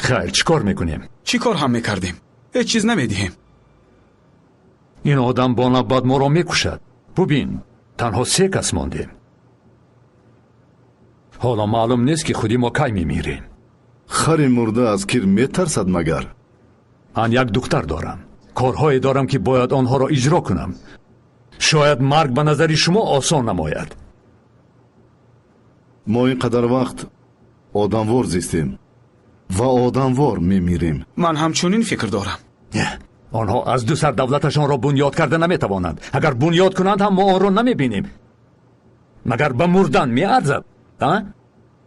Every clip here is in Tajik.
Хайр, чӣ кор мекунем? Чӣ кор ҳам мекардем? Ҳеҷ чиз намедиҳем. Ин одам бо навбат моро мекушад. Бубин, танҳо се кас мондем. Ҳоло маълум нест, ки худи мо кай мемирем. Хари мурда аз кир метарсад магар? Ман як духтар дорам. Корҳое дорам, ки бояд онҳоро иҷро кунам. Шояд марг ба назари шумо осон намояд. Мо ин қадар вақт одамвор зистем ва одамвор мемирем. Ман ҳамчунин фикр дорам. Онҳо аз ду сар давлаташонро бунёд карда наметавонанд. Агар бунёд кунанд ҳам мо онро намебинем. Магар ба мурдан меарзад? А?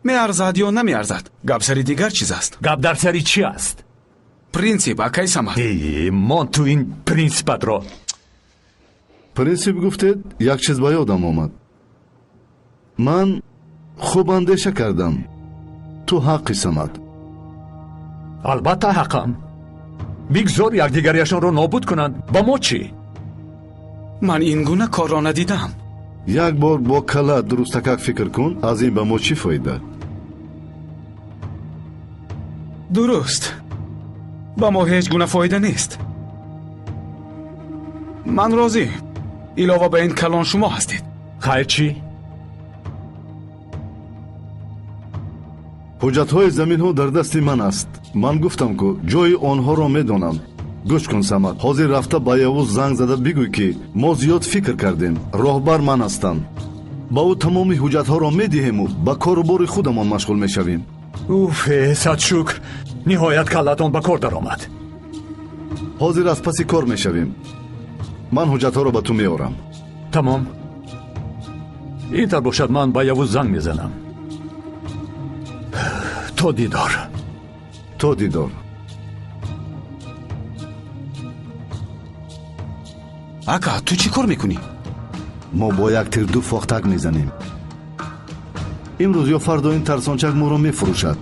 Меарзад ё намеарзад? Гап сари дигар чиз аст. Гап дар сари чӣ аст? Принсип, акай Самад. Мон ту ин принсипатро. Принсип гуфтед, як чиз ба ёдам омад. Ман хуб андеша кардам. Ту ҳаққи, Самад. Албатта ҳақам. Бигзор якдигарияшонро нобуд кунанд. Ба мо чӣ? Ман ин гуна корро надидам. Як бор бо кала дурустакак фикр кун, аз ин ба мо чӣ фоида? Дуруст. Ба мо ҳеҷ гуна фоида нест. Ман розӣ. Илова ба ин калон шумо ҳастед. Хайр чӣ? Ҳуҷҷатҳои заминҳо дар дасти ман аст. Ман гуфтам, ку ҷои онҳоро медонам. Гӯш кун, Самад, ҳозир рафта ба Явуз занг зада бигӯй, ки мо зиёд фикр кардем. Роҳбар ман ҳастам. Ба ӯ тамоми ҳуҷҷатҳоро медиҳему ба кору бори худамон машғул мешавем. Уф, сад шукр, ниҳоят каллатон ба кор даромад. Ҳозир аз паси кор мешавем. Ман ҳуҷҷатҳоро ба ту меорам. Тамом. Ин тар бошад, ман ба Явуз занг мезанам. То дидор. То дидор. Ака, ту чӣ кор мекунӣ? Мо бо як тир ду фохтак мезанем. Имрӯз ё фардо ин тарсончак моро мефурӯшад.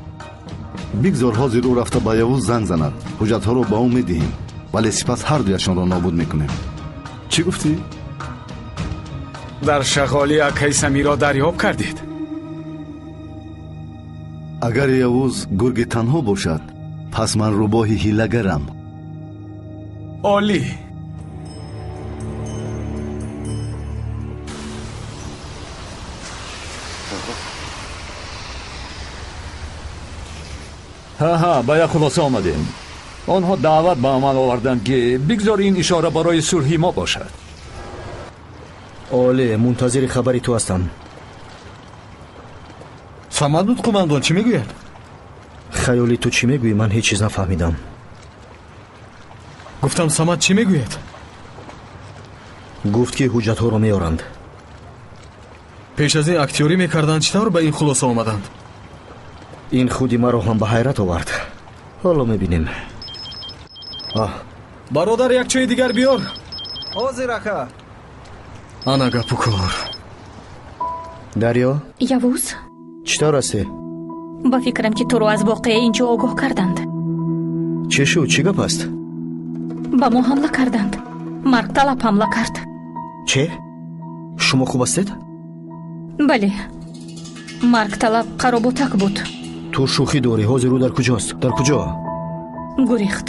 Бигзор ҳозир ӯ рафта ба Явуз занг занад. Ҳуҷҷатҳоро ба ӯ медиҳем, вале сипас ҳар дуяшонро нобуд мекунем. Чӣ гуфтӣ? Дар шағолӣ акаи Самиро дарёб кардед. Агар Явуз гурги танҳо бошад, пас ман рӯбоҳи ҳилагарам. Олӣ. Ҳа, ба як хулоса омадем. Онҳо даъват ба амал оварданд, ки бигзор ин ишора барои сулҳи мо бошад. Олӣ, мунтазири хабари ту ҳастам. Самад буд, қумандон, чӣ мегӯяд? Хаёли ту чӣ мегӯӣ? Ман ҳеҷ чиз нафаҳмидам. Гуфтам, Самад чӣ мегӯяд? Гуфт, ки ҳуҷҷатҳоро меоранд. Пеш аз ин актёрӣ мекарданд, чӣ тавр ба ин хулоса омаданд? Ин худи маро ҳам ба ҳайрат овард. Ҳоло мебинем. Бародар, як чойи дигар биёр. Ҳозир, ака. Ана гапу кор. Дарё? Явуз? Чӣ тавр ҳастӣ? Ба фикрам, ки туро аз воқеа ин ҷо огоҳ карданд. Чӣ шуд? Чӣ гап аст? Ба мо ҳамла карданд. Маргталаб ҳамла кард. Чӣ? Шумо хуб ҳастед? Бале, маргталаб қароботак буд. Ту шӯхӣ дорӣ? Ҳозир ӯ дар куҷост? Дар куҷо? Гурехт.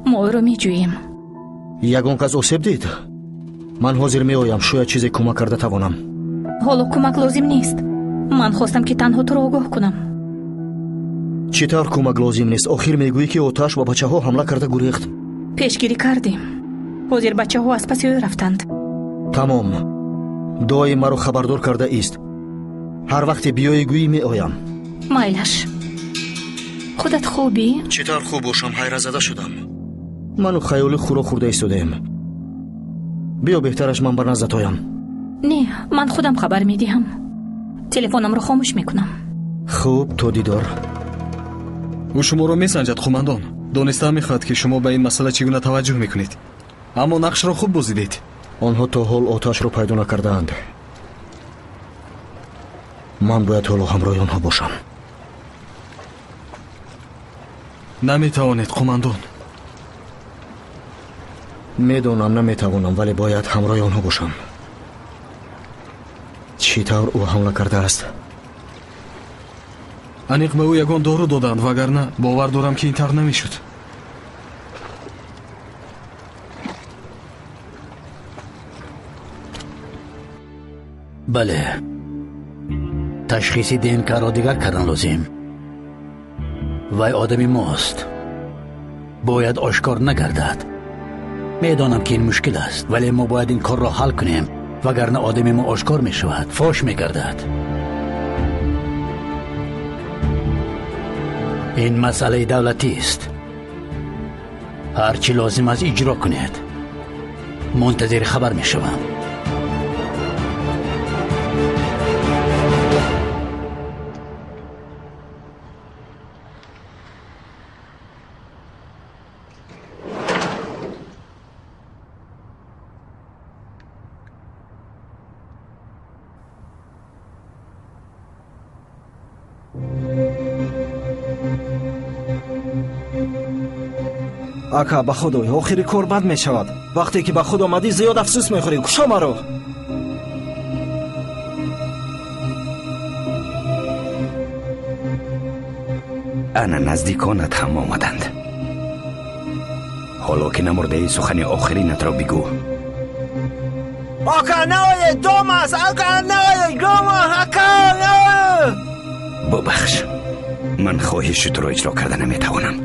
Мо ӯро меҷӯем. Ягон кас осеб дид? Ман ҳозир меоям, шояд чизе кӯмак карда тавонам. Ҳоло кӯмак лозим нест. Ман хостам, ки танҳо туро огоҳ кунам. Чӣ тавр кӯмак лозим нест? Охир мегӯӣ, ки оташ ба бачаҳо ҳамла карда гурехт. Пешгирӣ кардем. Ҳозир бачаҳо аз паси ӯ рафтанд. Тамом, доим маро хабардор карда ист. Ҳар вақте биёӣ, гӯӣ, меоям. Майлаш, худат хубӣ? Чӣ тавр хуб бошам? Ҳайратзада шудам. Ману хаёлӣ хӯрок хӯрда истодаем. Биё, беҳтараш ман ба наздат оям. Не, ман худам хабар медиҳам. Телефонамро хомӯш мекунам. Хуб, то дидор. Ӯ шуморо месанҷад, қумандон. Дониста мехоҳад, ки шумо ба ин масъала чӣ гуна таваҷҷӯҳ мекунед, аммо нақшро хуб бозидед. Онҳо то ҳол оташро пайдо накардаанд. Ман бояд ҳоло ҳамроҳи онҳо бошам. Наметавонед, қумандон. Медонам, наметавонам, вале бояд ҳамроҳи онҳо бошам. Чӣ тавр ӯ ҳамла кардааст? Аниқ ба ӯ ягон дору доданд, вагарна бовар дорам, ки ин тавр намешуд. Бале, ташхиси ДНК-ро дигар кардан лозим. Вай одами мост, бояд ошкор нагардад. Медонам, ки ин мушкил аст, вале мо бояд ин корро ҳал кунем, вагарна одами мо ошкор мешавад, фош мегардад. Ин масъалаи давлатист. Ҳар чӣ лозим аст, иҷро кунед. Мунтазири хабар мешавам. Ака, ба худой, охири кор бад мешавад. Вақте ки ба худ омадӣ, зиёд афсӯс мехӯрӣ. Кушо маро. Ана наздиконат ҳам омаданд. Ҳоло ки намурдаи, сухани охиринатро бигӯ. Ака, наоед, дом аст. Ака, наоед, дома. Ака, наоед. Бубахш, ман хоҳиши туро иҷро карда наметавонам.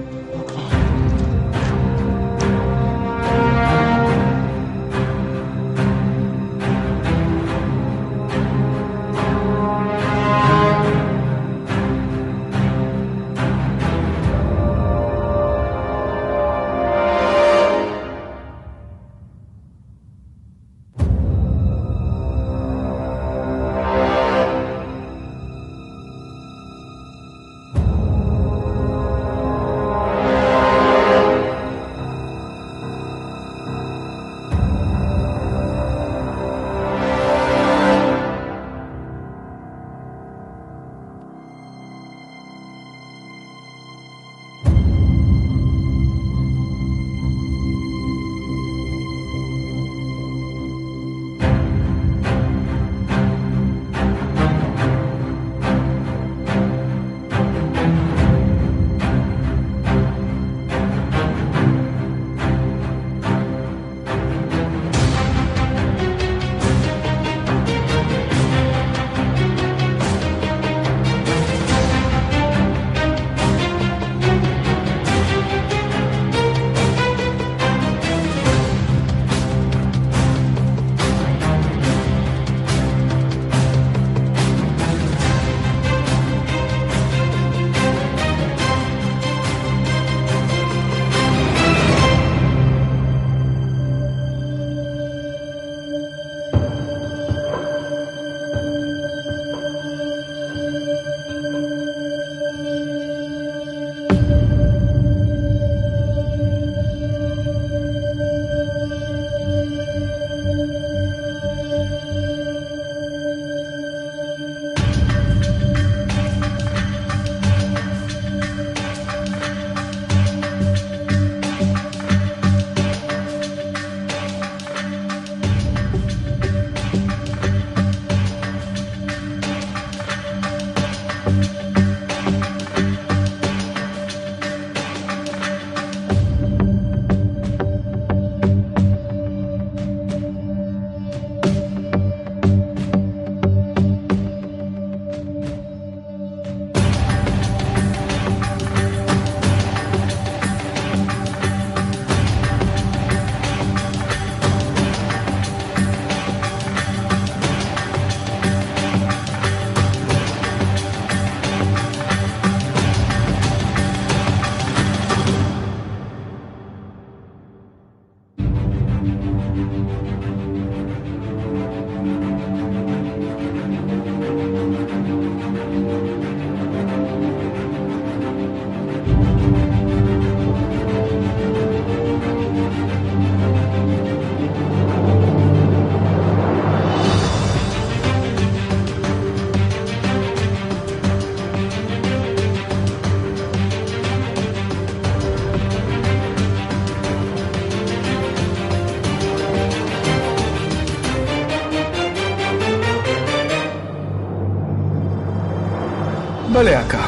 Бале, ака.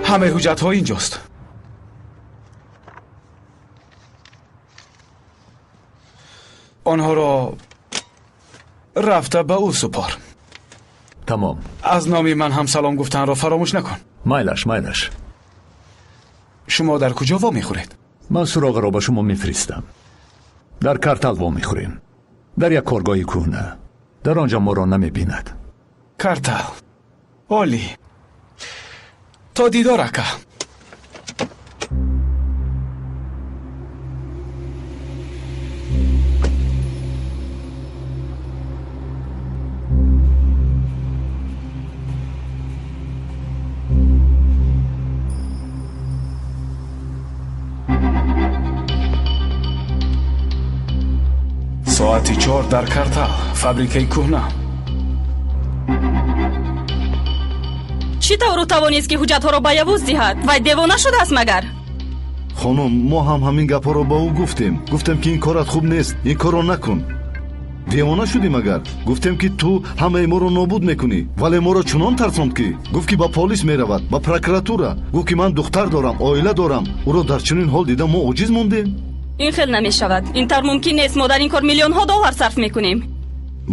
Ҳамаи ҳуҷҷатҳо инҷост. Онҳоро рафта ба ӯ супор. Тамом. Аз номи ман ҳам салом гуфтанро фаромӯш накун. Майлаш, майлаш. Шумо дар куҷо вомехӯред? Ман суроғаро ба шумо мефиристам. Дар Картал вомехӯрем. Дар як коргоҳи кӯҳна. Дар он ҷо моро намебинад. Картал. Олӣ. То дидор, ака. Соати 4 дар Картал, фабрикаи кӯҳна. Чӣ тавр ӯ тавонист, ки ҳуҷҷатҳоро ба Явуз диҳад? Вай девона шудааст магар? Хонум, мо ҳам ҳамин гапҳоро ба ӯ гуфтем. Гуфтем, ки ин корат хуб нест, ин корро накун. Девона шудӣ магар? Гуфтем, ки ту ҳамаи моро нобуд мекунӣ, вале моро чунон тарсонд, ки гуфт, ки ба полис меравад, ба прокуратура. Гуфт, ки ман духтар дорам, оила дорам. Ӯро дар чунин ҳол дида мо оҷиз мондем. Ин хел намешавад. Ин тавр мумкин нест. Мо дар ин кор миллионҳо доллар сарф мекунем.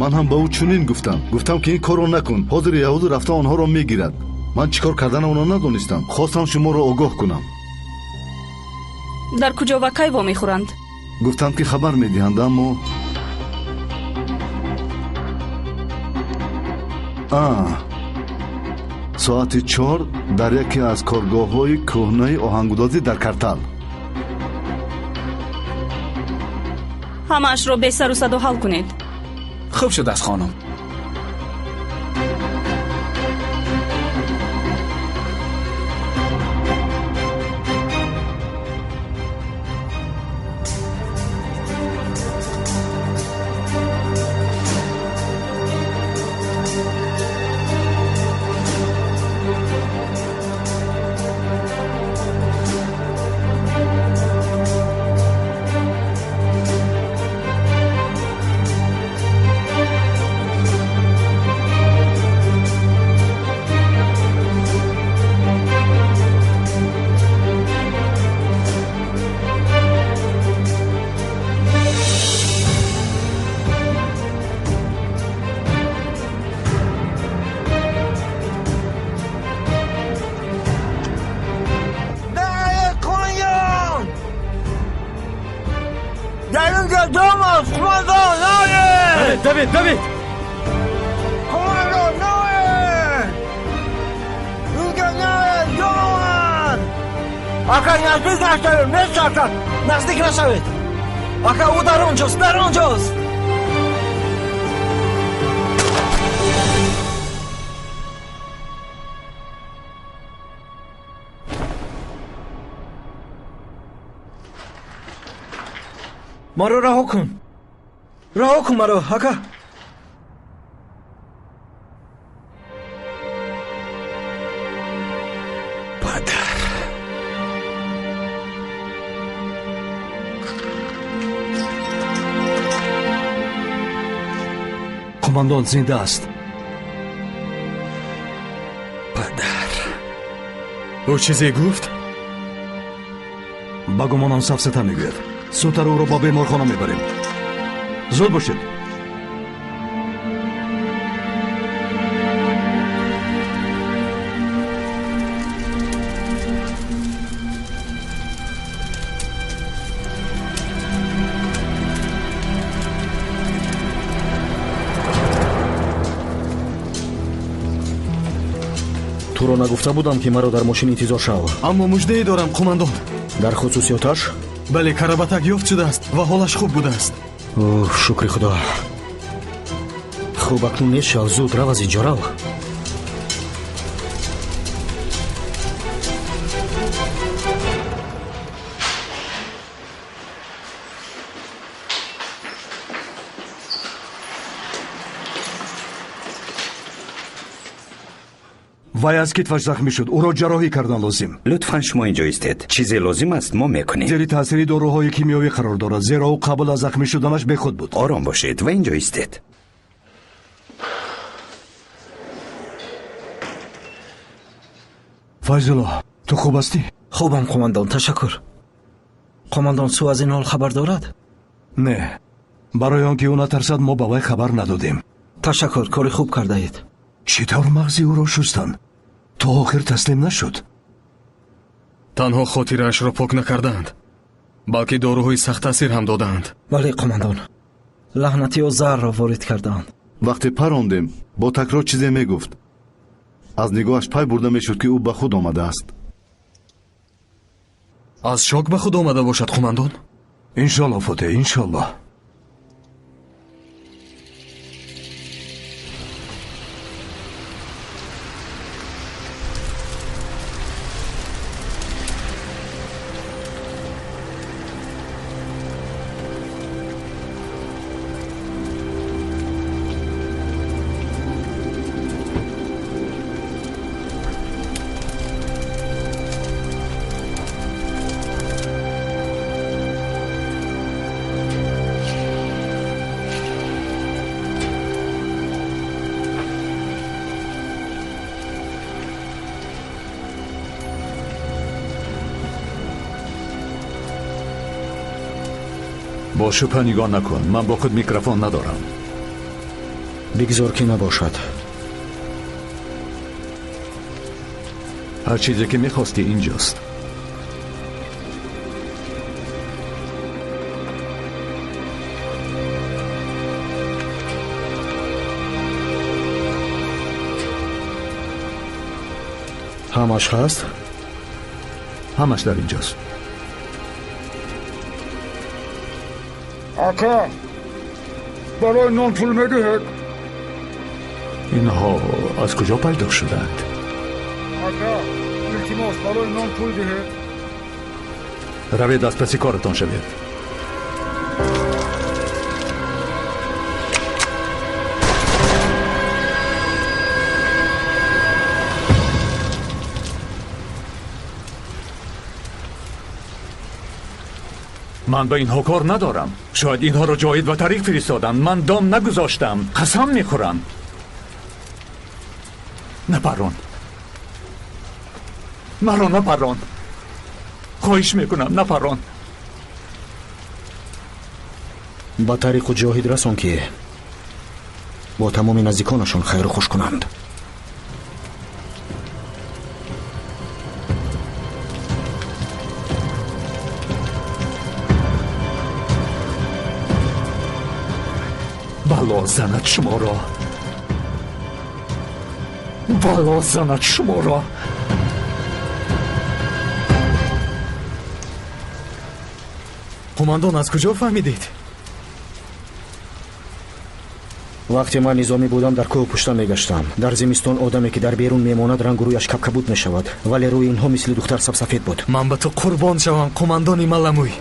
Ман ҳам ба ӯ чунин гуфтам. Гуфтам, ки ин корро накун. Ҳозир Явуз рафта онҳоро мегирад. Ман чӣ кор карданамро надонистам. Хостам шуморо огоҳ кунам. Дар куҷо ва кай вомехӯранд? Гуфтанд, ки хабар медиҳанд, аммо соати 4 дар яке аз коргоҳҳои кӯҳнаи оҳангудозӣ дар Картал. Ҳамаашро бесару садо ҳал кунед. Хуб шудааст, хонум. Давид, Давид! Ака, наздик нашавед, месарсад! Наздик нашавед! Ака, ӯ дар он ҷост, дар он ҷост! Маро раҳо кун! Раҳо кун маро, ака! Падар. Қумандон зинда аст. Падар. Ӯ чизе гуфт? Ба гумонам сафсата мегӯяд. Зудтар ӯро ба беморхона мебарем. Зуд бошед. Туро нагуфта будам, ки маро дар мошин интизор шав. Аммо муждае дорам, қумандон. Дар хусусиёташ? Бале, Карабатак ёфт шудааст ва ҳолаш хуб будааст. Оҳ, шукри Худо. Хуб, акнун нест шав, зуд рав аз инҷо, рав. Вай аз китфаш захмӣ шуд. Ӯро ҷарроҳӣ кардан лозим. Лутфан шумо инҷо истед. Чизе лозим аст, мо мекунем. Зери таъсири доруҳои кимиёвӣ қарор дорад, зеро ӯ қабл аз захмӣ шуданаш бехуд буд. Ором бошед ва инҷо истед. Файзулло, Ту хуб ҳастӣ? Хубам, қумандон, ташаккур. Қумандон, Су аз ин ҳол хабар дорад? Не, барои он ки ӯ натарсад, мо ба вай хабар надодем. Ташаккур, кори хуб кардаед. Чӣ тавр мағзи ӯро шустанд? То охир таслим нашуд. Танҳо хотираашро пок накардаанд, балки доруҳои сахттаъсир ҳам додаанд. Бале, қумандон, лаҳнатиҳо заҳрро ворид кардаанд. Вақте парондем, бо такрор чизе мегуфт. Аз нигоҳаш пай бурда мешуд, ки ӯ ба худ омадааст. Аз шок ба худ омада бошад, қумандон? Иншоллоҳ, Фотеҳ, иншоллоҳ. Бо шубҳа нигоҳ накун, ман бо худ микрофон надорам. Бигзор ки набошад. Ҳар чизе ки мехостӣ инҷост. Ҳамаш ҳаст? Ҳамаш дар инҷост. Ака, барои нон пул медиҳед? Инҳо аз куҷо пайдо шудаанд? Ака, илтимос, барои нон пул диҳед. Равед, аз паси коратон шавед. Ман ба инҳо кор надорам. Шояд инҳоро Ҷоҳид ва Тариқ фиристоданд. Ман дом нагузоштам. Қасам мехӯрам. Напарон. Маро напарон. Хоҳиш мекунам, напарон. Ба Тариқу Ҷоҳид расон, ки бо тамоми наздиконашон хайру хуш кунанд. Бало занад шуморо, бало занад шуморо. Қумандон, аз куҷо фаҳмидед? Вақте ман низомӣ будам, дар кӯҳу пушта мегаштам. Дар зимистон одаме, ки дар берун мемонад, рангу рӯяш кабкабуд мешавад, вале рӯи инҳо мисли духтар сабсафед буд. Ман ба ту қурбон шавам, қумандони маламӯй.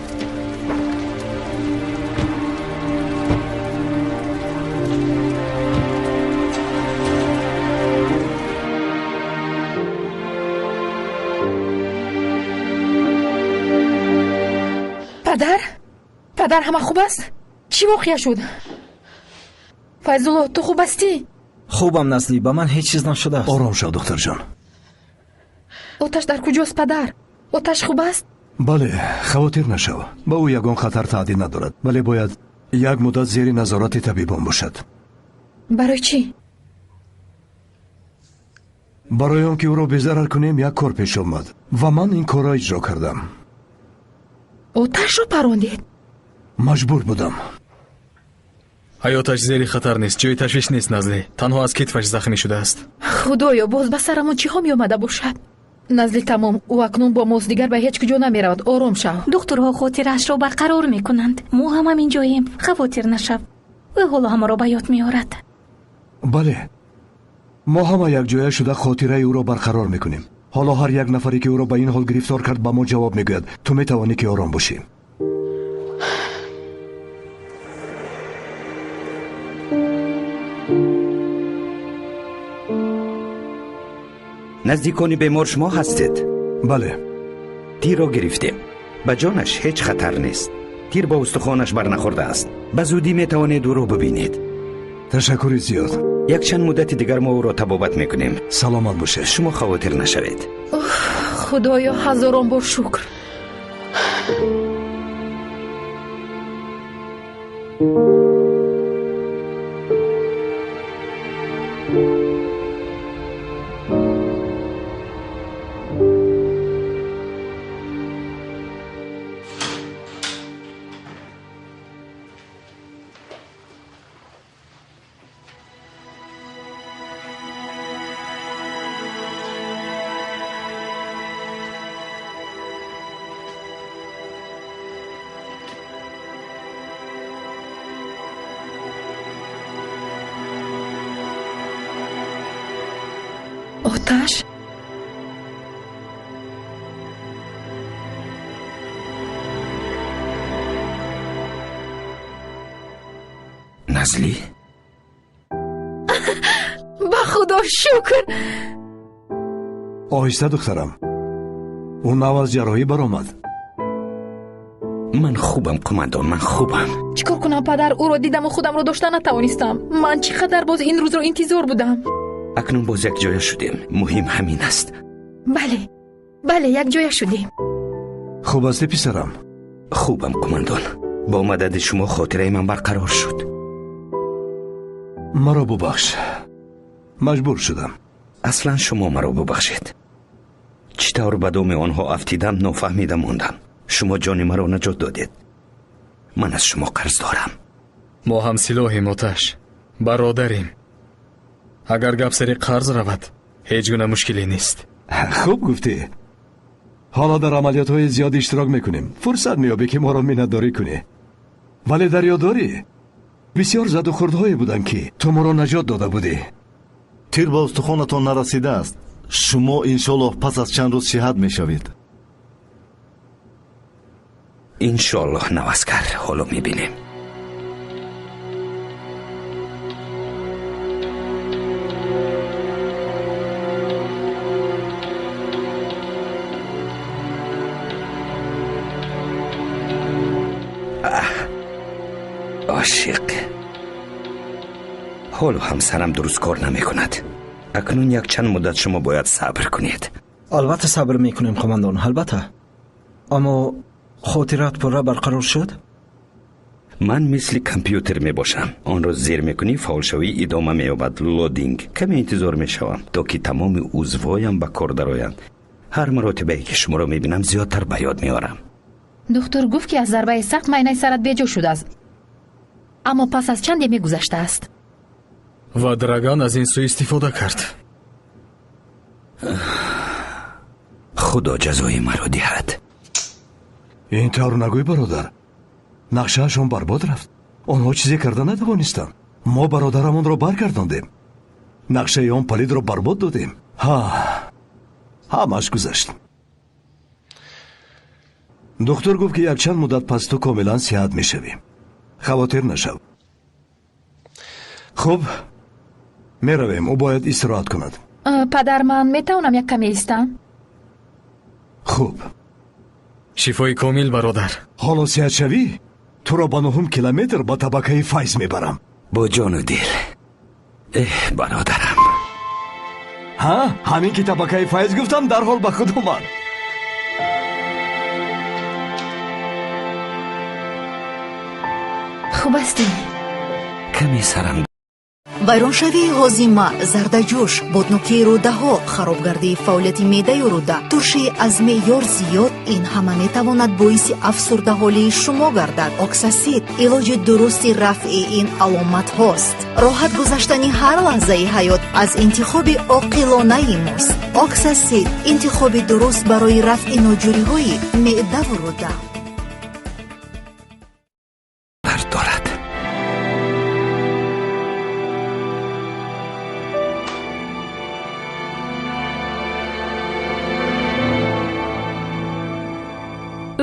Падар? Падар, ҳама хуб аст? Чӣ воқеа шуд? Файзулло, ту хуб ҳастӣ? Хубам, Назлӣ, ба ман ҳеҷ чиз нашудааст. Ором шав, духтарҷон. Оташ дар куҷост, падар? Оташ хуб аст? Бале, хавотир нашав. Ба ӯ ягон хатар таҳдид надорад, вале бояд як муддат зери назорати табибон бошад. Барои чӣ? Барои он ки ӯро безарар кунем, як кор пеш омад ва ман ин корро иҷро кардам. Оташро парондед? Маҷбур будам. Ҳаёташ зери хатар нест, ҷои ташвиш нест, Назлӣ. Танҳо аз китфаш захмӣ шудааст. Худоё, боз ба сарамон чиҳо меомада бошад? Назлӣ, тамом, ӯ акнун бо мост, дигар ба ҳеҷ куҷо намеравад. Ором шав. Духтурҳо хотираашро барқарор мекунанд. Мо ҳам ҳаминҷоем. Хавотир нашав. Ӯ ҳоло ҳамаро ба ёд меорад. Бале, мо ҳама якҷоя шуда хотираи ӯро барқарор мекунем. Ҳоло ҳар як нафаре, ки ӯро ба ин ҳол гирифтор кард, ба мо ҷавоб мегӯяд. Ту метавонӣ, ки ором бошӣ. Наздикони бемор шумо ҳастед? Бале. Тирро гирифтем. Ба ҷонаш ҳеҷ хатар нест. Тир ба устухонаш барнахӯрдааст. Ба зудӣ метавонед ӯро бибинед. Ташаккури зиёд. Якчанд муддати дигар мо ӯро табобат мекунем. Саломат бошед. Шумо хавотир нашавед. Худоё, ҳазорон бор шукр. Оташ? Назлӣ? Ба Худо шукр. Оҳиста, духтарам. Ӯ нав аз ҷарроҳӣ баромад. Ман хубам, қумандон, ман хубам. Чӣ кор кунам, падар? Ӯро дидаму худамро дошта натавонистам. Ман чӣ қадар боз ин рӯзро интизор будам. Акнун боз якҷоя шудем. Муҳим ҳамин аст. Бале, бале, якҷоя шудем. Хуб ҳастӣ, писарам? Хубам, қумандон. Бо мадади шумо хотираи ман барқарор шуд. Маро бубахш. Маҷбур шудам. Аслан шумо маро бубахшед. Чӣ тавр ба доми онҳо афтидам, нофаҳмида мондам. Шумо ҷони маро наҷот додед. Ман аз шумо қарз дорам. Мо ҳамсилоҳем, Оташ. Бародарем. Агар гап сари қарз равад, ҳеҷ гуна мушкиле нест. Хуб гуфтӣ. Ҳоло дар амалиётҳои зиёд иштирок мекунем. Фурсат меёбӣ, ки моро миннатдорӣ кунӣ. Вале дар ёд дорӣ, бисёр задухӯрдҳое буданд, ки ту моро наҷот дода будӣ. Тир ба устухонатон нарасидааст. Шумо иншоллоҳ пас аз чанд рӯз сиҳат мешавед. Иншоллоҳ, наваскар, ҳоло мебинем. Ошиқ. Ҳоло ҳамсарам дуруст кор намекунад. Акнун якчанд муддат шумо бояд сабр кунед. Албатта сабр мекунем, қумандон, албатта. Аммо хотират пурра барқарор шуд? Ман мисли компютер мебошам. Онро зер мекунӣ, фаъолшавӣ идома меёбад. Лодинг. Каме интизор мешавам, то ки тамоми узвҳоям ба кор дароянд. Ҳар маротибае ки шуморо мебинам, зиёдтар ба ёд меорам. Духтур гуфт, ки аз зарбаи сахт майнаи сарат беҷо шудааст. Аммо пас аз чанде мегузаштааст. Ва Драган аз ин суистифода кард. Худо ҷазои маро диҳад. Ин тавр нагӯй, бародар. Нақшаашон барбод рафт. Онҳо чизе карда натавонистанд. Мо бародарамонро баргардондем. Нақшаи он палидро барбод додем. Ҳа, ҳамаш гузашт. Духтур гуфт, ки якчанд муддат пас ту комилан сиҳат мешавӣ. Хавотир нашав. Хуб, меравем. Ӯ бояд истироҳат кунад. Падар, ман метавонам як каме истам? Хуб. Шифои комил, бародар. Ҳоло сиҳатшавӣ туро ба 9 километр ба табакаи файз мебарам. Бо ҷону дил. Эҳ, бародарам. Ҳа, ҳамин ки табакаи файз гуфтам, дарҳол ба худ омад. Хуб ҳастӣ? Каме сарам. Вайроншавии ҳозима, зардаҷӯш, боднокии рӯдаҳо, харобгардии фаъолияти меъдаю рӯда, туршии аз меъёр зиёд, ин ҳама метавонад боиси афсурдаҳолии шумо гардад. Оксасид илоҷи дурусти рафъи ин аломатҳост. Роҳат гузаштани ҳар лаҳзаи ҳаёт аз интихоби оқилонаи мост. Оксасид интихоби дуруст барои рафъи ноҷӯриҳои меъдаву рӯда.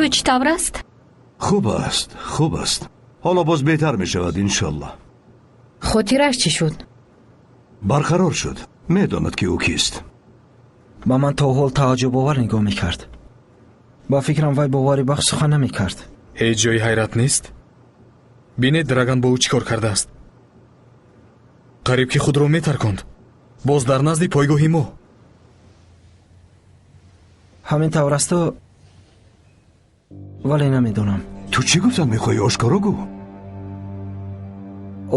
Ӯ чӣ тавр аст? Хуб аст, хуб аст. Ҳоло боз беҳтар мешавад, иншоллоҳ. Хотираш чӣ шуд? Барқарор шуд. Медонад, ки ӯ кист. Ба ман то ҳол тааҷҷубовар нигоҳ мекард. Ба фикрам, вай бовари бахш сухан намекард. Ҳеҷ ҷои ҳайрат нест. Бинед, Драган бо ӯ чӣ кор кардааст. Қариб ки худро метарконд. Боз дар назди пойгоҳи мо. Ҳамин тавр асту, вале намедонам. Ту чӣ гуфтан мехоҳӣ? Ошкоро гӯ.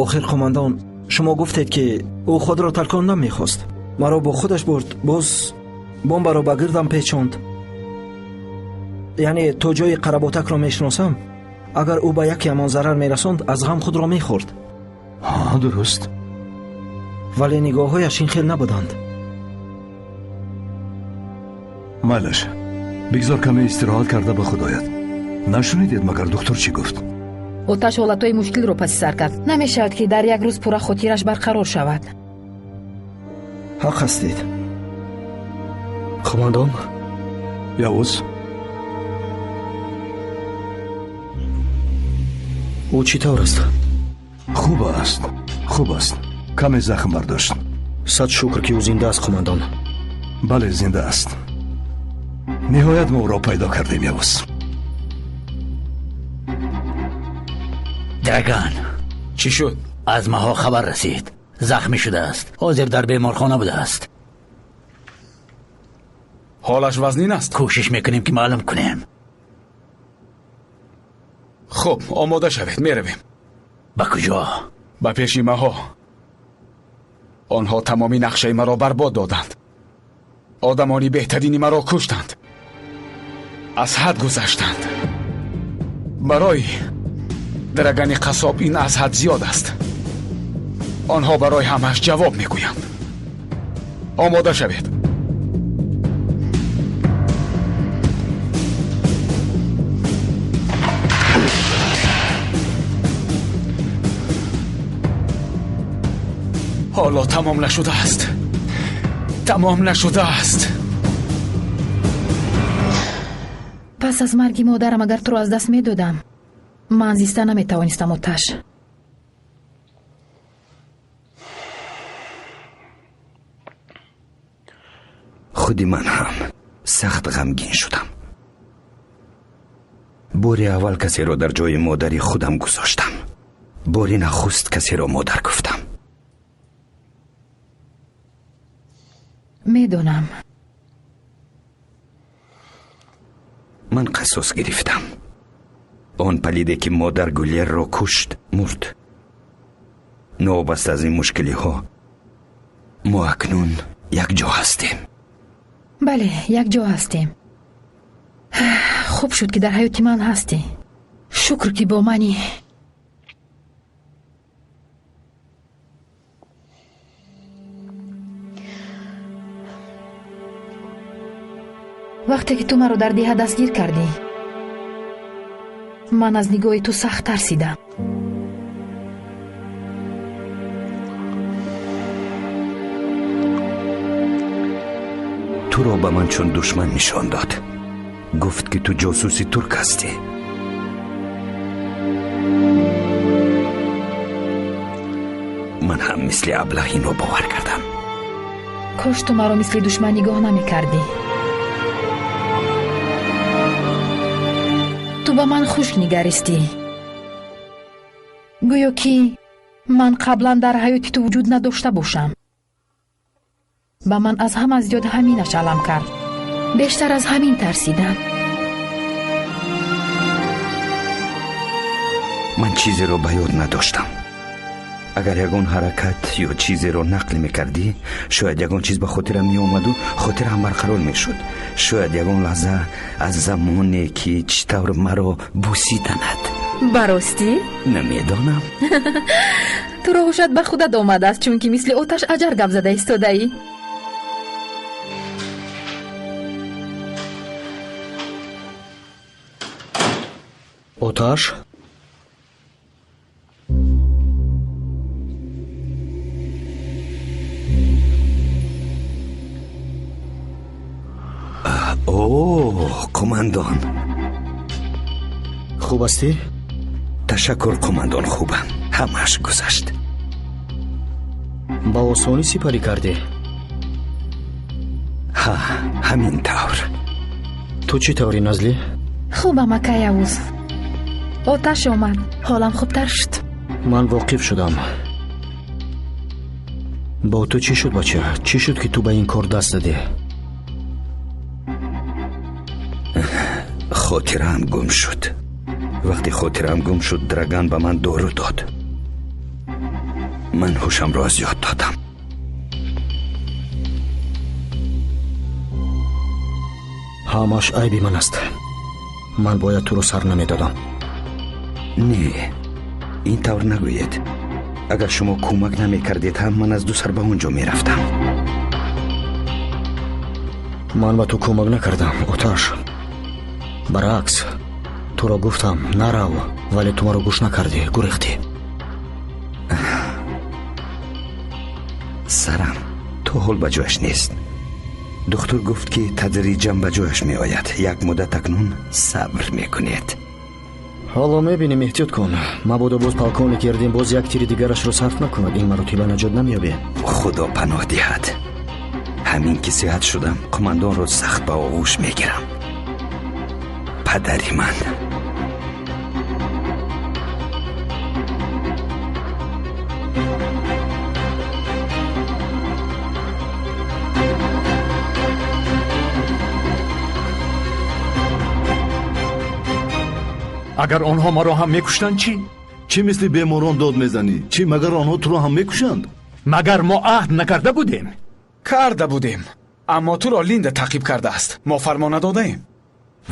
Охир қумандон, шумо гуфтед, ки ӯ худро таркон намехост. Маро бо худаш бурд, боз бомбаро ба гирдам печонд. Яъне то ҷои Қаработакро мешиносам, агар ӯ ба якеамон зарар мерасонд, аз ғам худро мехӯрд. Ҳа, дуруст. Вале нигоҳҳояш ин хел набуданд. Майлаш, бигзор каме истироҳат карда ба худ ояд. Нашунидед магар духтур чӣ гуфт? Оташ ҳолатҳои мушкилро паси сар кард. Намешавад, ки дар як рӯз пурра хотираш барқарор шавад. Ҳақ ҳастед. Қумандон. Явуз. Ӯ чӣ тавр аст? Хуб аст, хуб аст. Каме захм бардошт. Сад шукр, ки ӯ зинда аст, қумандон. Бале, зинда аст. Ниҳоят мо ӯро пайдо кардем, Явуз. Драган. Чӣ шуд? Аз маҳо хабар расид. Захмӣ шудааст. Ҳозир дар беморхона будааст. Ҳолаш вазнин аст? Кӯшиш мекунем, ки маълум кунем. Хуб, омода шавед, меравем. Ба куҷо? Ба пеши маҳо. Онҳо тамоми нақшаи маро барбод доданд. Одамони беҳтарини маро куштанд. Аз ҳад гузаштанд. Барои Драгани қассоб ин аз ҳад зиёд аст. Онҳо барои ҳамааш ҷавоб мегӯянд. Омода шавед. Ҳоло тамом нашудааст. Тамом нашудааст. Пас аз марги модарам агар туро аз даст медодам, ман зиста наметавонистам, Оташ. Худи ман ҳам сахт ғамгин шудам. Бори аввал касеро дар ҷои модари худам гузоштам. Бори нахуст касеро модар гуфтам. Медонам. Ман қасос гирифтам. Он палиде, ки модар Гулерро кушт, мурд. Новобаста аз ин мушкилиҳо, мо акнун якҷо ҳастем. Бале, якҷо ҳастем. Хуб шуд, ки дар ҳаёти ман ҳастӣ. Шукр, ки бо манӣ. Вақте ки ту маро дар деҳа дастгир кардӣ, ман аз нигоҳи ту сахт тарсидам. Туро ба ман чун душман нишон дод. Гуфт, ки ту ҷосуси турк ҳастӣ. Ман ҳам мисли аблаҳ инро бовар кардам. Кош ту маро мисли душман нигоҳ намекардӣ. Ту ба ман хушк нигаристӣ, гӯё ки ман қаблан дар ҳаёти ту вуҷуд надошта бошам. Ба ман аз ҳама зиёд ҳаминаш алам кард. Бештар аз ҳамин тарсидам. Ман чизеро ба ёд надоштам. Агар ягон ҳаракат ё чизеро нақл мекардӣ, шояд ягон чиз ба хотирам меомаду хотираам барқарор мешуд. Шояд ягон лаҳза аз замоне, ки чӣ тавр маро бусиданад. Ба ростӣ? Намедонам. Туро ҳушат ба худат омадааст, чунки мисли оташ аҷар гап зада истодаӣ. Оташ? О, қумандон. Хуб ҳастӣ? Ташаккур, қумандон, хубам. Ҳамааш гузашт. Ба осонӣ сипарӣ кардӣ? Ҳа, ҳамин тавр. Ту чӣ таврӣ, Назлӣ? Хубам, ака Явуз. Оташ омад, ҳолам хубтар шуд. Ман воқиф шудам. Бо ту чӣ шуд, бача? Чӣ шуд, ки ту ба ин кор даст задӣ? Хотираам гум шуд. Вақте хотираам гум шуд, Драган ба ман дору дод. Ман ҳушамро аз ёд додам. Ҳамаш айби ман аст. Ман бояд туро сар намедодам. Не, ин тавр нагӯед. Агар шумо кӯмак намекардед ҳам, ман аз ду сар ба он ҷо мерафтам. Ман ба ту кӯмак накардам, Оташ. Баръакс, туро гуфтам нарав, вале ту маро гӯш накардӣ, гурехтӣ. Сарам то ҳол ба ҷояш нест. Духтур гуфт, ки тадриҷан ба ҷояш меояд. Як муддат акнун сабр мекунед. Ҳоло мебинем, эҳтиёт кун. Мабодо боз полковник Ердин боз як тири дигарашро сарф накунад, ин маротиба наҷот намеёбӣ. Худо паноҳ диҳад. Ҳамин ки сиҳат шудам, қумандонро сахт ба оғӯш мегирам. Падари ман. Агар онҳо маро ҳам мекуштанд чӣ? Чӣ мисли беморон дод мезанӣ? Чӣ магар онҳо туро ҳам мекушанд? Магар мо аҳд накарда будем? Карда будем, аммо туро Линда таъқиб кардааст. Мо фармон надодаем.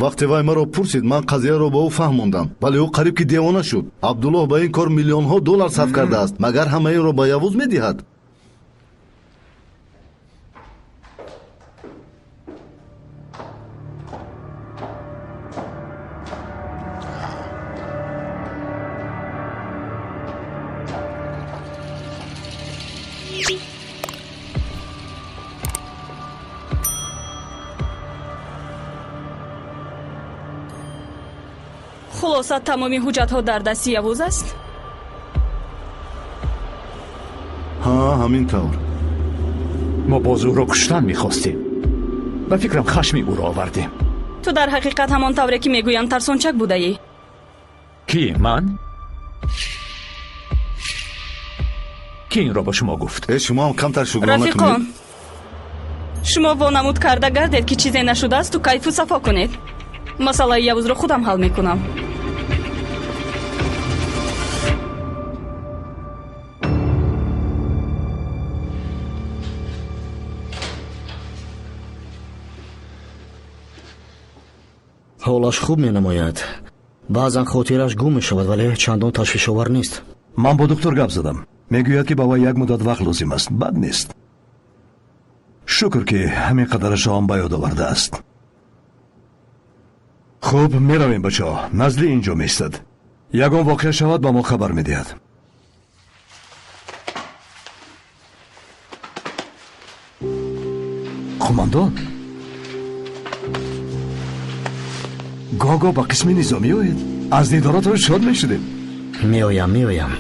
Вақте вай маро пурсид, ман қазияро ба ӯ фаҳмондам, вале ӯ қариб ки девона шуд. Абдуллоҳ ба ин кор миллионҳо доллар сарф кардааст. Магар ҳама инро ба Явуз медиҳад? Хулоса, тамоми ҳуҷҷатҳо дар дасти Явуз аст? Ҳа, ҳамин тавр. Мо боз ӯро куштан мехостем. Ба фикрам хашми ӯро овардем. Ту дар ҳақиқат ҳамон тавре ки мегӯянд тарсончак будаӣ. Ки ман? Ки инро ба шумо гуфт? Э, шумо ҳам камтар шукрона кунед. Рафиқон, шумо вонамуд карда гардед, ки чизе нашудаасту кайфу сафо кунед. Масъалаи Явузро худам ҳал мекунам. Ҳолаш хуб менамояд. Баъзан хотираш гум мешавад, вале чандон ташвишовар нест. Ман бо доктор гап задам. Мегӯяд, ки ба вай як муддат вақт лозим аст. Бад нест. Шукр, ки ҳамин қадарашро ҳам ба ёд овардааст. Хуб, меравем, бачаҳо. Назли ин ҷо меистад. Ягон воқеа шавад, ба мо хабар медиҳад. Қумандон, гоҳ-гоҳ ба қисми низомӣ оед. Аз дидоратон шод мешудем. Меоям, меоям.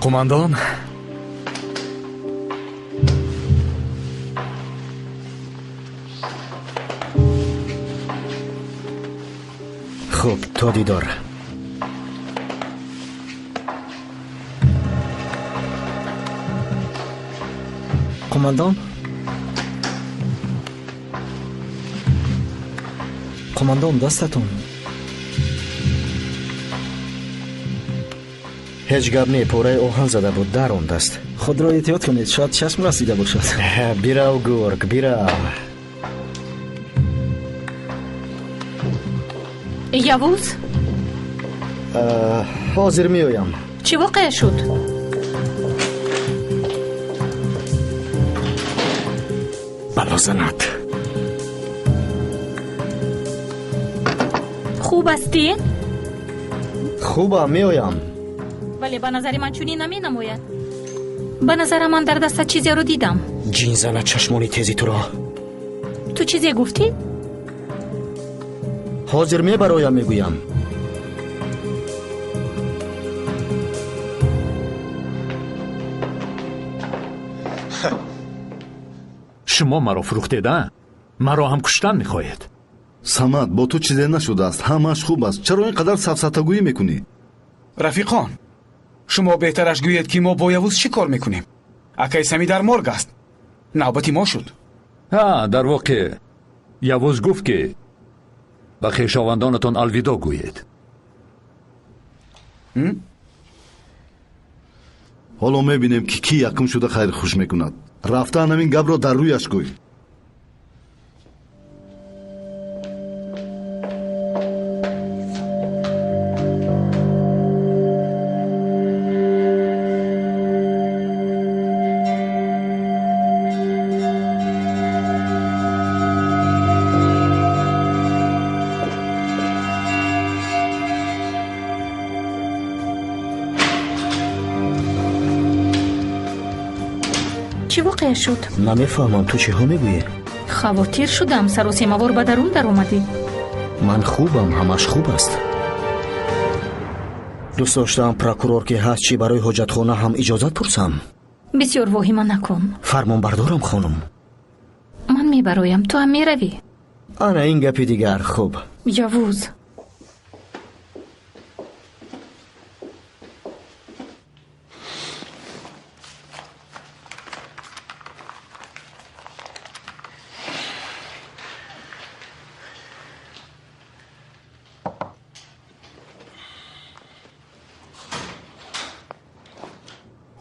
Қумандон, хуб, то дидор. Қумандон, қумандон, дастатон. Ҳеҷ гап не, пораи оҳан зада буд, дар он даст. Худро эҳтиёт кунед, шояд чашм расида бошад. Бирав, гург, бирав. Явуз? Ҳозир меоям. Чӣ воқеа шуд? Бало занад. Хуб ҳастӣ? Хубам, меоям. Вале ба назари ман чунин наменамояд. Ба назарам ман дар дастат чизеро дидам. Ҷин занад чашмони тези туро. Ту чизе гуфтӣ? Ҳозир мебароям, мегӯям. Шумо маро фурӯхтед, а? Маро ҳам куштан мехоҳед. Самад, бо ту чизе нашудааст, ҳамааш хуб аст. Чаро ин қадар сафсатагӯӣ мекунӣ? Рафиқон, шумо беҳтараш гӯед, ки мо бо Явуз чӣ кор мекунем? Акаи Сами дар морг аст. Навбати мо шуд. Ҳа, дар воқеъ Явуз гуфт, ки ба хешовандонатон алвидо гӯед. Ҳоло мебинем, ки кӣ якум шуда хайрхуш мекунад. Рафтан ҳамин гапро дар рӯяш гӯй. Чӣ воқеа шуд? Намефаҳмам, ту чиҳо мегӯӣ? Хавотир шудам, саросемавор ба дарун даромадӣ. Ман хубам, ҳамаш хуб аст. Дӯст доштаам прокурор ки ҳаст, чӣ барои ҳоҷатхона ҳам иҷозат пурсам. Бисёр воҳима накун. Фармонбардорам, хонум. Ман мебароям, ту ҳам меравӣ. Ана ин гапи дигар, хуб. Явуз.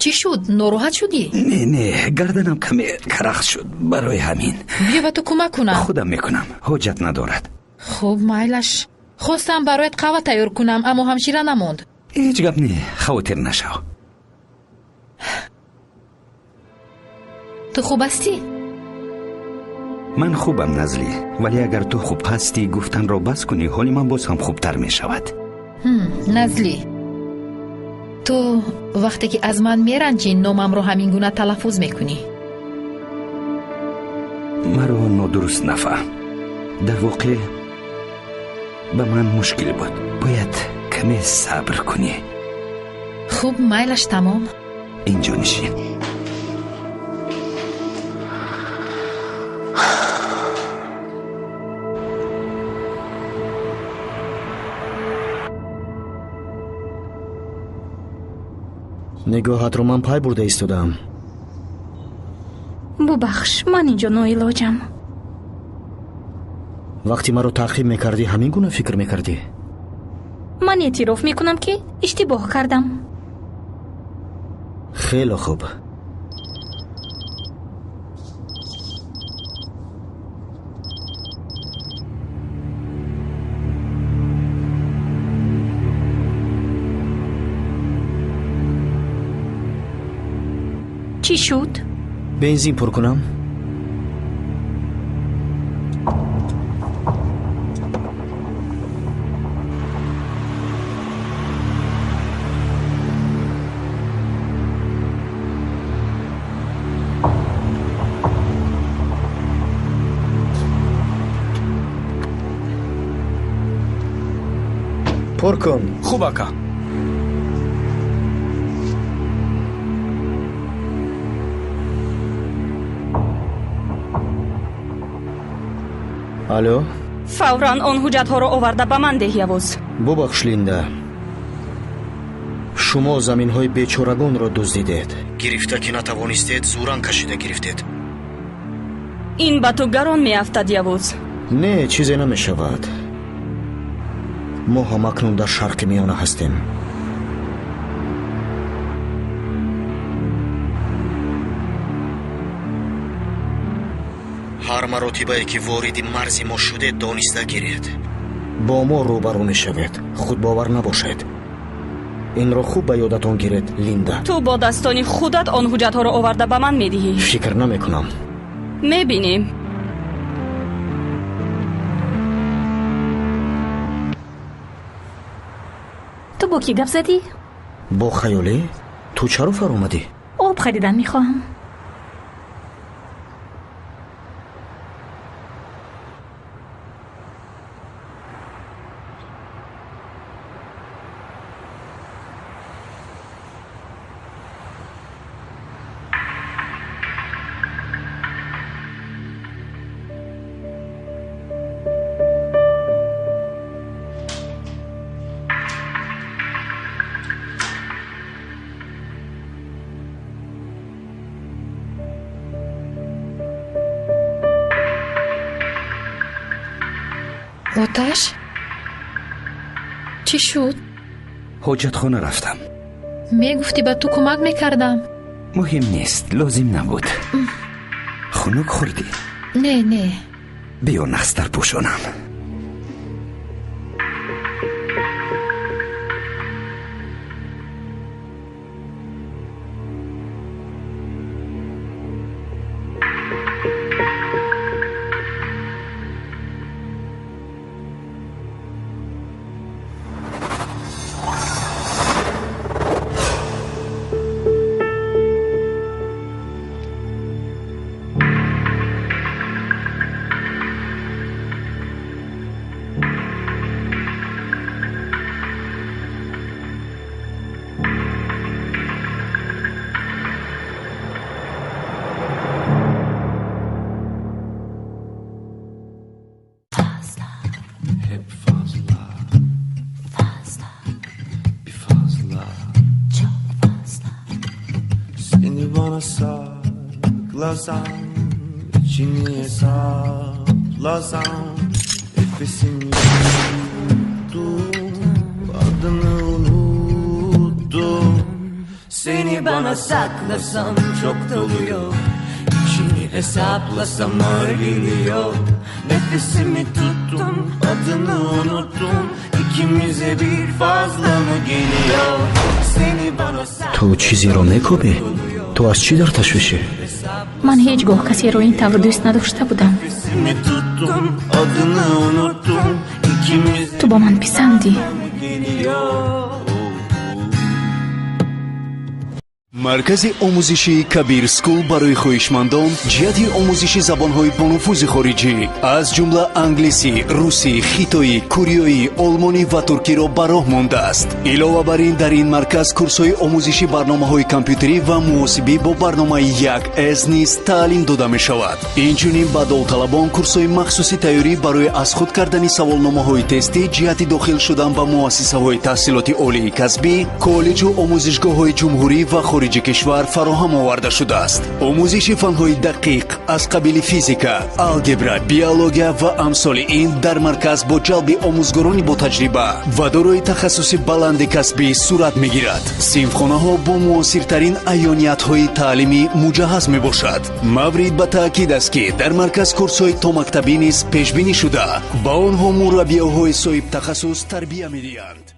Чӣ шуд? Нороҳат шудӣ? Не, не, гарданам каме карахт шуд, барои ҳамин. Биё ба ту кӯмак кунам. Худам мекунам, ҳоҷат надорад. Хуб, майлаш. Хостам бароят қаҳва тайёр кунам, аммо ҳамшира намонд. Ҳеҷ гап не, хавотир нашав. Ту хуб ҳастӣ? Ман хубам, Назлӣ, вале агар ту хуб ҳастӣ гуфтанро бас кунӣ, ҳоли ман боз ҳам хубтар мешавад. Назлӣ, ту вақте ки аз ман меранҷӣ, номамро ҳамин гуна талаффуз мекунӣ. Маро нодуруст нафаҳм. Дар воқеъ ба ман мушкил буд. Бояд каме сабр кунӣ. Хуб, майлаш, тамом. Инҷо нишин. Нигоҳатро ман пай бурда истодаам. Бубахш, ман инҷо ноилоҷам. Вақте маро таъқиб мекардӣ, ҳамин гуна фикр мекардӣ? Ман эътироф мекунам, ки иштибоҳ кардам. Хеле хуб. Чӣ шуд? Бензин пур кунам? Пур кун. Хуб, ака. Алло? Фавран он ҳуҷҷатҳоро оварда ба ман деҳ, Явуз. Бубахш, Линда. Шумо заминҳои бечорагонро дуздидед. Гирифта ки натавонистед, зӯран кашида гирифтед. Ин ба ту гарон меафтад, Явуз. Не, чизе намешавад. Мо ҳамакнун дар Шарқи Миёна ҳастем. Ҳар маротибае ки вориди марзи мо шудед, дониста гиред. Бо мо рӯбарӯ мешавед. Худбовар набошед. Инро хуб ба ёдатон гиред, Линда. Ту бо дастони худат он ҳуҷҷатҳоро оварда ба ман медиҳӣ. Фикр намекунам. Мебинем. Ту бо кӣ гап задӣ? Бо хаёлӣ? Ту чаро фаромадӣ? Об харидан мехоҳам. Оташ? Чӣ шуд? Ҳоҷатхона рафтам. Мегуфтӣ ба ту кӯмак мекардам. Муҳим нест, лозим набуд. Хунук хӯрдӣ? Не, не. Биё нағзтар пӯшонам. Saklasan, içini hesaplasan, nefesimi tuttum, adını unuttum. Seni bana saklasam çok doluyor, içini hesaplasam ağır geliyor. Nefesimi tuttum, adını unuttum, ikimize bir fazla mı geliyor? Seni bana Ту чизеро мекобӣ? Ту аз чӣ дар ташвишӣ? Ман ҳеҷ гоҳ касеро ин тавр дӯст надошта будам. Ту ба ман писандӣ. Маркази омӯзишии Кабир Скул барои хоҳишмандон ҷиҳати омӯзиши забонҳои бонуфузи хориҷӣ аз ҷумла англисӣ, русӣ, хитоӣ, кореоӣ, олмонӣ ва туркиро ба роҳ мондааст. Илова бар ин, дар ин марказ курсҳои омӯзиши барномаҳои компютерӣ ва муҳосибӣ бо барномаи 1С низ таълим дода мешавад. Инчунин ба довталабон курсҳои махсуси тайёрӣ барои аз худ кардани саволномаҳои тестӣ ҷиҳати дохил шудан ба муассисаҳои таҳсилоти олии касбӣ, коллеҷу омӯзишгоҳҳои ҷумҳурӣ ва хориҷи кишвар фароҳам оварда шудааст. Омӯзиши фанҳои дақиқ аз қабили физика, алгебра, биология ва амсоли ин дар марказ бо ҷалби омӯзгорони ботаҷриба ва дорои тахассуси баланди касбӣ сурат мегирад. Синфхонаҳо бо муосиртарин аёниятҳои таълимӣ муҷаҳҳаз мебошад. Маврид ба таъкид аст, ки дар марказ курсҳои томактабӣ низ пешбинӣ шуда, ба онҳо мураббиёҳои соҳибтахассус тарбия медиҳанд.